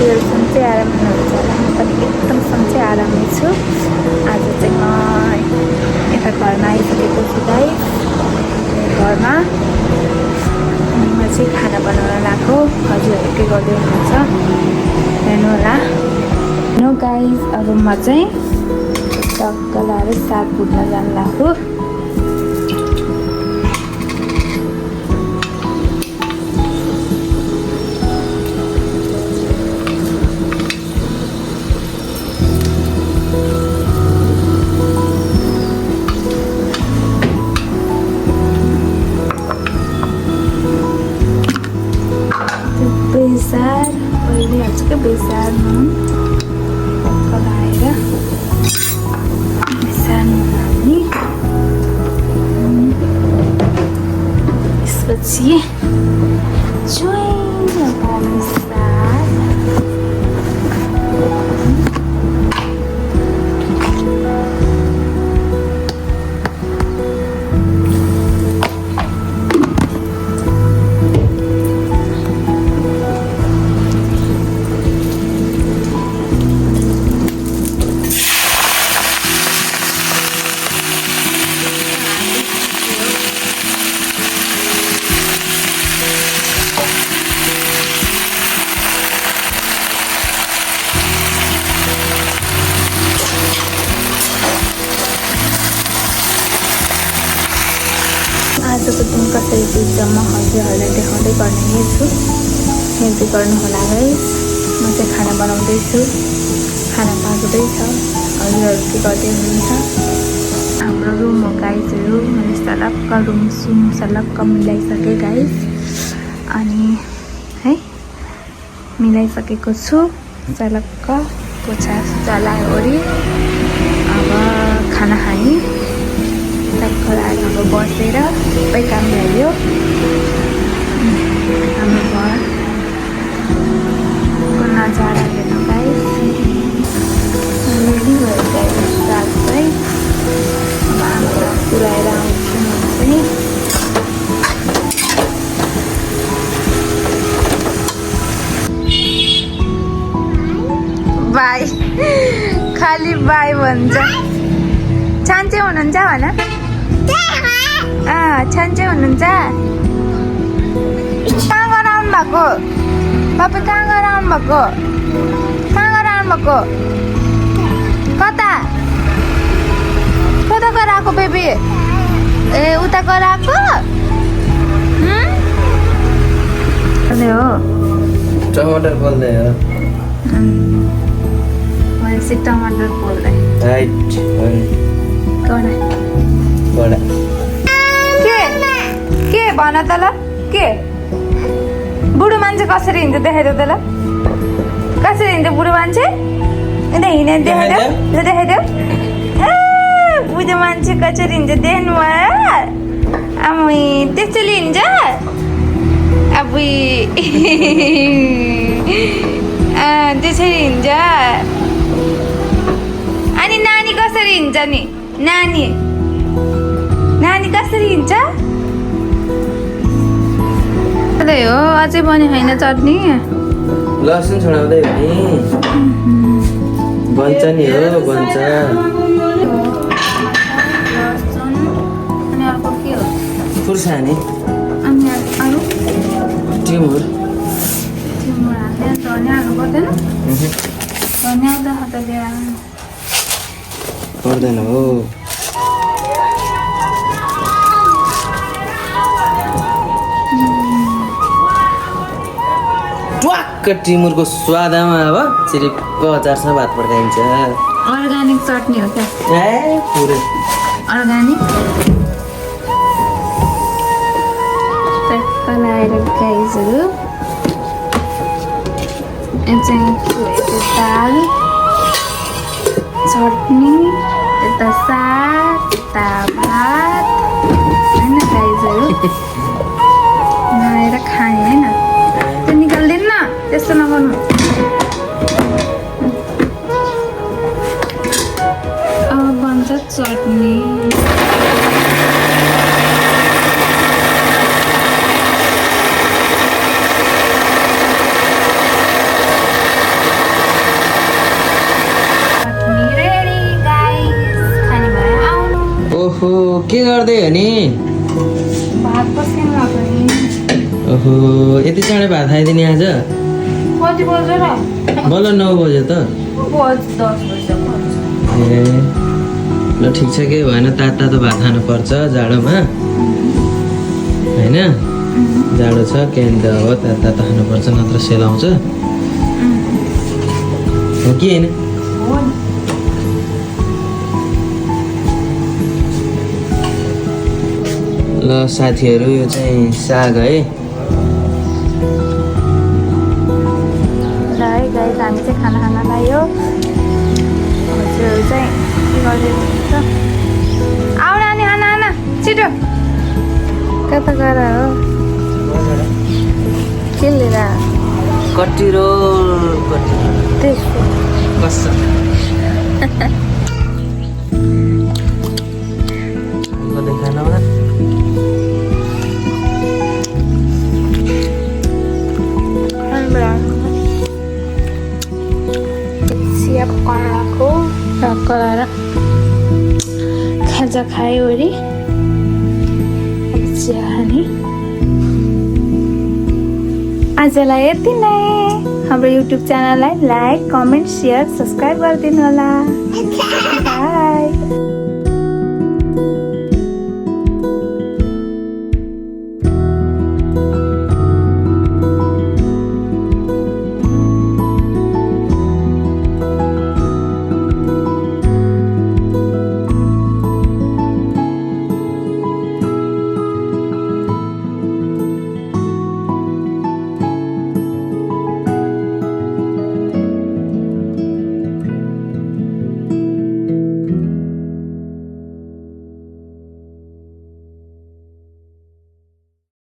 तपाईँहरू सन्चै आराम हुनुहुन्छ होला। म पनि एकदम सन्चै आरामै छु। आज चाहिँ म यता घरमा आइसकेको छु गाइस। घरमा म चाहिँ खाना बनाउन लाग्यो। हजुरहरू के गर्दै हुनुहुन्छ हेर्नु होला। नो गाइस, अब म चाहिँ टक्क लाएर साग भुट्न जानु लाग्यो। बेसार पहिले हाल्छु क्या, बेसार नुन टक्क लगाएर बेसार नुन हाल्ने। त्यसपछि चुइङ बेसार आजको दिन कसरी बित्छ म हजुरहरूलाई देखाउँदै गर्ने नै छु। हेल्प गर्नु होला गाइस। म चाहिँ खाना बनाउँदैछु, खाना पाक्दैछ। हजुरहरू के गर्दै हुनुहुन्छ? हाम्रो रुम हो गाइसहरू। मैले सलक्क रुम सुम सलक्क मिलाइसकेँ गाइस। अनि है मिलाइसकेको छु सलक्क। पोछा चलायो ओरि। अब खाना खाने टक्क लाग्यो। अब बसेर सबै काम भ्यायो। हाम्रो घरको नजारा हेर्नु गाइस। रेडी भयो गाइस साग चाहिँ। अब आमालाई पुऱ्याएर आउँछु म चाहिँ। बाई खालि बाई भन्छ। छान्चे हुनुहुन्छ भन। छान्चे हुनुहुन्छ। कहाँ गएर आउनु भएको? तपाईँ कहाँ गएर आउनु भएको? कहाँ गएर आउनु भएको? कता कता गएर आएको बेबी? ए उता गएर आएको? हो टमाटर पोल्दै हो। भनेपछि टमाटर पोल्दै के भन त ल? के बुढो मान्छे कसरी हिँड्छ देखाइदेऊ त ल। कसरी हिँड्छ बुढो मान्छे? यता हिँडे देखाइदेऊ, देखाइदेऊ। बुढो मान्छे कसरी हिँड्छ देख्नु भयो? अब त्यसैले हिँड्छ अब त्यसरी हिँड्छ। अनि नानी कसरी हिँड्छ नि? नानी कसरी हिँड्छ? हो अझै पनि होइन चटनी। लसुन छोडाउँदै हो नि। बन्छ नि हो बन्छ। लसुन अनि अर्को के हो? खुर्सानी अनि अरू टिमुर हाल्ने। धनियाँ हाल्नु पर्दैन? धनियाँ आउँदा त ल्याएर पर्दैन हो। ट्वाक्क टिमुरको स्वादमा अब चिरिप्प अचारसँग भात पड्काइन्छ। अर्ग्यानिक चटनी हो क्या? ए पुरै अर्ग्यानिक। टक्क लगाएर गाइसहरू यो चाहिँ दाल चटनी, यता साग, यता भात होइन गाइसहरू। लगाएर खाने होइन। त्यो निकाल्दैन न, त्यस्तो नगर्नु। अब बन्छ चटनी। गर्दै हो नि भात पस्किनु लाग्यो नि ओहो यति चाँडै भात खाइदिने आज कति बज्यो र बल्ल 9 बज्यो त 10 बज्यो ए ल ठिक छ केही भएन तातो भात खानुपर्छ जाडोमा होइन जाडो छ के अन्त हो तातो खानुपर्छ नत्र सेलाउँछ हो कि होइन हो नि ल साथीहरू यो चाहिँ साग है ल है गाइस हामी चाहिँ खाना खान लाग्यो हजुरहरू चाहिँ के गर्दै हुनुहुन्छ आऊ नानी खाना छिटो कता गएर हो के लिएर कति रोल त्यसको कस्तो खानामा सिया पकाएको कराएर खाजा खायो अरे चिया खाने आजलाई यति नै हाम्रो युट्युब च्यानललाई लाइक कमेन्ट सेयर सब्सक्राइब गरिदिनु होला बाई